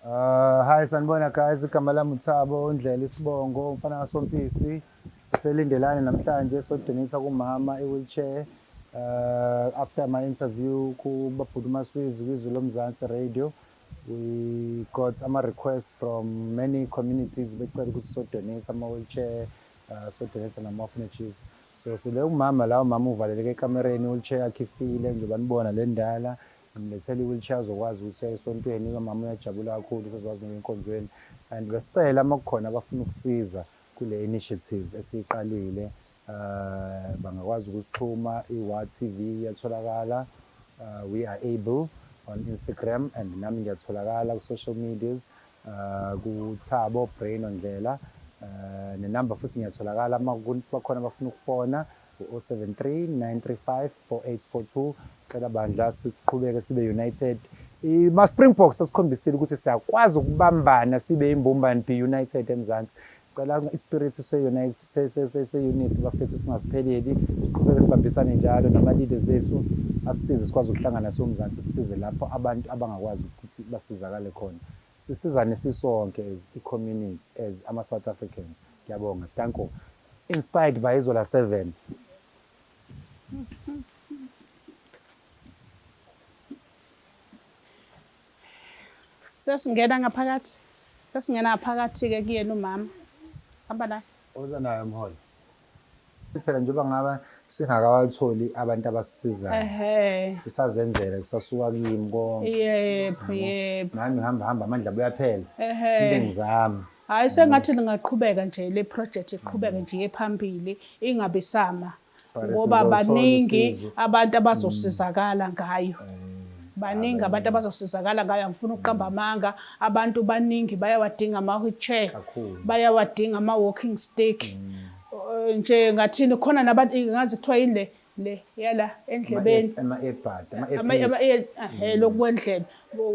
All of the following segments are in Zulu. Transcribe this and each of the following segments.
Hi sanibona guys, igama lami uThabo Ndlela isibongo, umfana kaSompisi. Siselindelane namhlanje so-donate kumama i-wheelchair. After my interview kuBabhuti Maswizi kwizwi lomzansi radio, we got ama-request from many communities becela ukuthi so-donate ama-wheelchair, so-donate nama-orphanages. So sile umama la, umama uvaleleke ekamereni, i-wheelchair yakhe ifile njengoba nibona le ndala. Simlethela i-wheelchair azokwazi ukuthi aye esontweni, umama uyajabula kakhulu usezokwazi nokuya enkonzweni. And besicela uma kukhona abafuna ukusiza kule initiative esiyiqalile, bangakwazi ukusixhuma, i-WA TV iyatholakala, we are able on Instagram and nami ngiyatholakala ku-social medias, ku-Thabo Brain Ndlela. Nenamba futhi ngiyatholakala uma bakhona abafuna ukufona, u-073 935 4842. Cela bandla siqhubeke sibe united. Ma-Springboks asikhombisile ukuthi siyakwazi ukubambana sibe imbumba and be united eMzansi. Cela i-spirit se-unity bafethu singasipheleli, siqhubeke sibambisane njalo nama-leaders ethu asisize sikwazi ukuhlangana siwumzansi, sisize lapho abantu abangakwazi ukuthi basizakale khona. Sisizane sisonke as i-community, as ama-South Africans. Ngiyabonga, danko. Inspired by Izola 7. Sesingena ngaphakathi. Sesingena ngaphakathi-ke kuyena umama. Sihamba naye. Oza nayo mholi. Phela njengoba ngaba singakawatholi abantu abasisizayo. Sisazenzela kusasuka kimi konke. Yebo, yebo. Nami ngihamba hamba amandla buyaphela. Into engizama. Hayi sengathi lingaqhubeka nje le project iqhubeke nje iye phambili ingabe isama. But Ngoba sizoluthola baningi usizo. abantu abazosizakala ngayo. Baningi abantu abazosizakala ngayo, angifuni ukuqamba amanga. Abantu baningi bayawadinga ama-wheelchair, Kakhulu. bayawadinga ama-walking stick. Nje ngathini khona nabantu ngazi kuthiwa yini le le yala endlebeni. Ama-earbud, ama-earpiece. Lokwendlebe.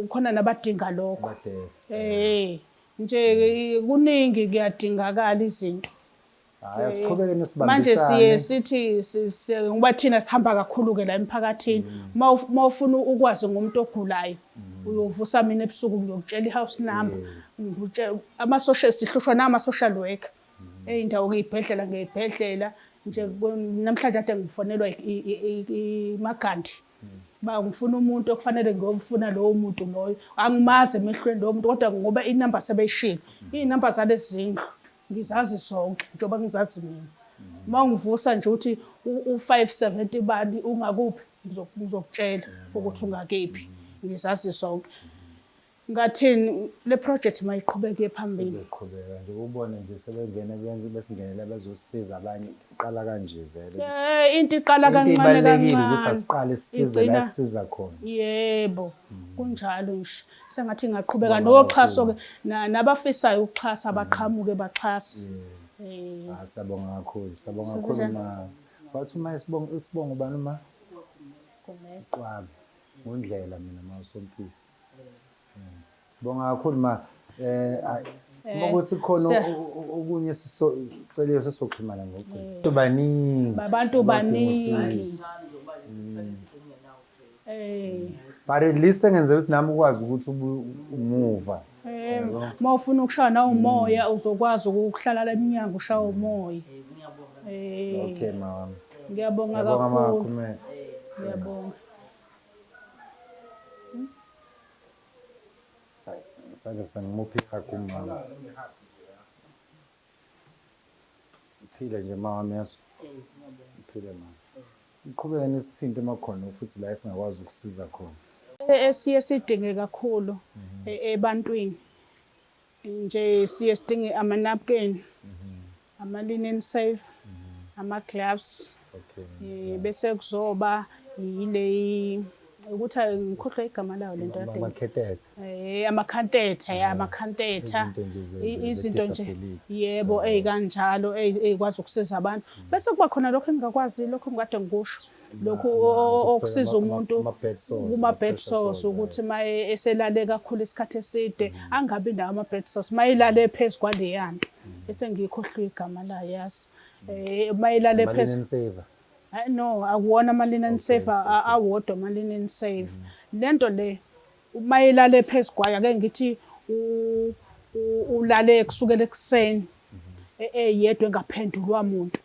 Khona nabadinga lokho. Aba-deaf. Nje kuningi kuyadingakala izinto. Hayi asiqhubeke Manje siye nesibambisane. sithi ngoba thina sihamba kakhulu ke la emphakathini. Uma ufuna ukwazi ngomuntu ogulayo, uyovusa mina ebusuku ngiyokutshela i-house number. Ngikutshela ama-social, sihlushwa nama-social worker. Ey'ndawo ngey'bhedlela ngey'bhedlela nje namhlanje kade ngifonelwa iMagandi. Ba ngifuna umuntu okufanele ngiyomfuna lowo muntu loyo. Angimazi emehlweni lowo muntu kodwa ngoba inamba sebeyishilo. Iy'namba zalezi zindlu ngizazi zonke njengoba ngizazi mina. Uma ungivusa nje uthi u-570 bani ungakuphi, ngizokutshela ukuthi ungakephi. Ngizazi zonke. Ngathini le project mayiqhubeke iye phambili. Izoqhubeka nje ubone nje sebengena benze besingenela bezosiza abanye, iqala kanje vele. Into iqala Into kancane ibalulekile ukuthi kancane. asiqale sisize la Igcina esisiza khona. Yebo, kunjalo nje. Sengathi ingaqhubeka Sibonga noxhaso kakhulu. ke nabafisayo ukuxhasa abaqhamuke baxhase. Ah, siyabonga kakhulu. Siyabonga kakhulu Sizwe ma. Wathi uma isibongo isibongo ubani uma? Gumede. Qwabe. Ngundlela mina ma uSompisi. Bonga kakhulu ma. Uma kuthi khona okunye sisoceliwe sizoxhumana ngocingo. Abantu baningi. Abantu abadinga baningi. usizo. But at least engenzela ukuthi nami ukwazi ukuthi umuva. Uma ufuna ukushaya nawo umoya uzokwazi ukuhlala la eminyango ushaya umoya. Okay mama. Ngiyabonga Ngiyabonga ma kakhulu. Khumela. Ngiyabonga. Isandla sangimuphi ihug umama. Uphile nje mama yazo. Uphile mama. Uqhubeke nesithinte emakhona futhi la esingakwazi ukusiza khona. Esiye sidinge kakhulu ebantwini. Nje siye sidinge ama-napkin, ama-linen saver, ama-gloves. Bese kuzoba yile ukuthi ngikhohlwe igama layo lento kade Amakhethethe. Amakhantetha, ya, amakhantetha. Izinto nje Izinto nje, ze-disability. yebo, ey'kanjalo, ey'kwazi ukusiza abantu. Bese kuba khona lokho engingakwazi, lokho engikade ngikusho. Lokhu okusiza umuntu Ama-bed sores, kuma-bed ama-pressure sores, sores, ukuthi uma eselale kakhulu isikhathi eside, angabi nawo ama-bed sores. Uma elale phezu kwaleya nto, bese ngiyikhohlwe igama layo, yazi. Uma elale Ama-linen phezu saver. No, akuwona ama-linen saver, awodwa ama-linen saver. Lento le, uma elale phezu kwayo, ake ngithi Ulale kusukela ekuseni eyedwa engaphendulwa muntu.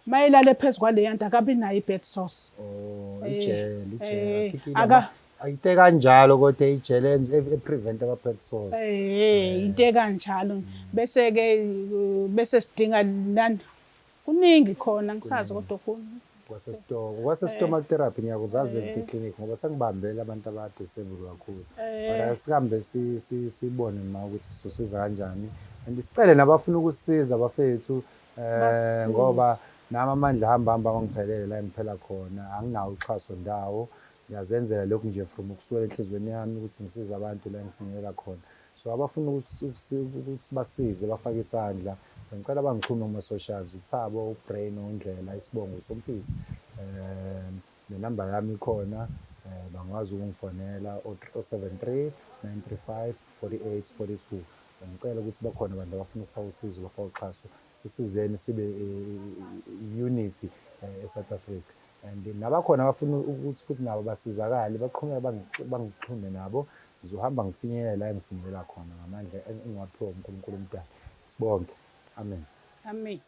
Mayelale phezu kwaleya nto akabi nayo i-bed sores. Oh, ijele, ijele. Ayite kanjalo kodwa ijele e-prevent ama-bed sores. Into ekanjalo. Bese ke bese sidinga nani, kuningi khona, ngisazi kodwa okunye. Kwase-stomach therapy ngiyakuzazi lezi clinic ngoba sengibambele abantu aba-disabled kakhulu. But asihambe sibone ma ukuthi sizosiza kanjani. And sicele nabafuna ukusisiza bafethu, Basisize. ngoba nami amandla hamba hamba ngiphelele la engiphela khona, anginawo uxhaso ndawo. Ngiyazenzela lokhu nje from ukusukela enhliziyweni yami ukuthi ngisize abantu la engifinyelela khona. So abafuna ukuthi basize bafake isandla, ngicela bangixhume kuma-socials, uThabo, uBrain, uNdlela, isibongo uSompisi. Nenamba yami ikhona, bangakwazi ukungifonela o-73 935 48 42. Ngicela ukuthi bakhona abantu abafuna ukufaka usizo, bafake uxhaso, sisizeni sibe i-unity e-South Africa. And nabakhona abafuna ukuthi futhi nabo basizakale, baqhubeke bangixhume nabo, ngizohamba ngifinyelele la engifinyelela khona ngamandla engiwaphiwe uNkulunkulu uMdali. Sibonge. Amen. Amen.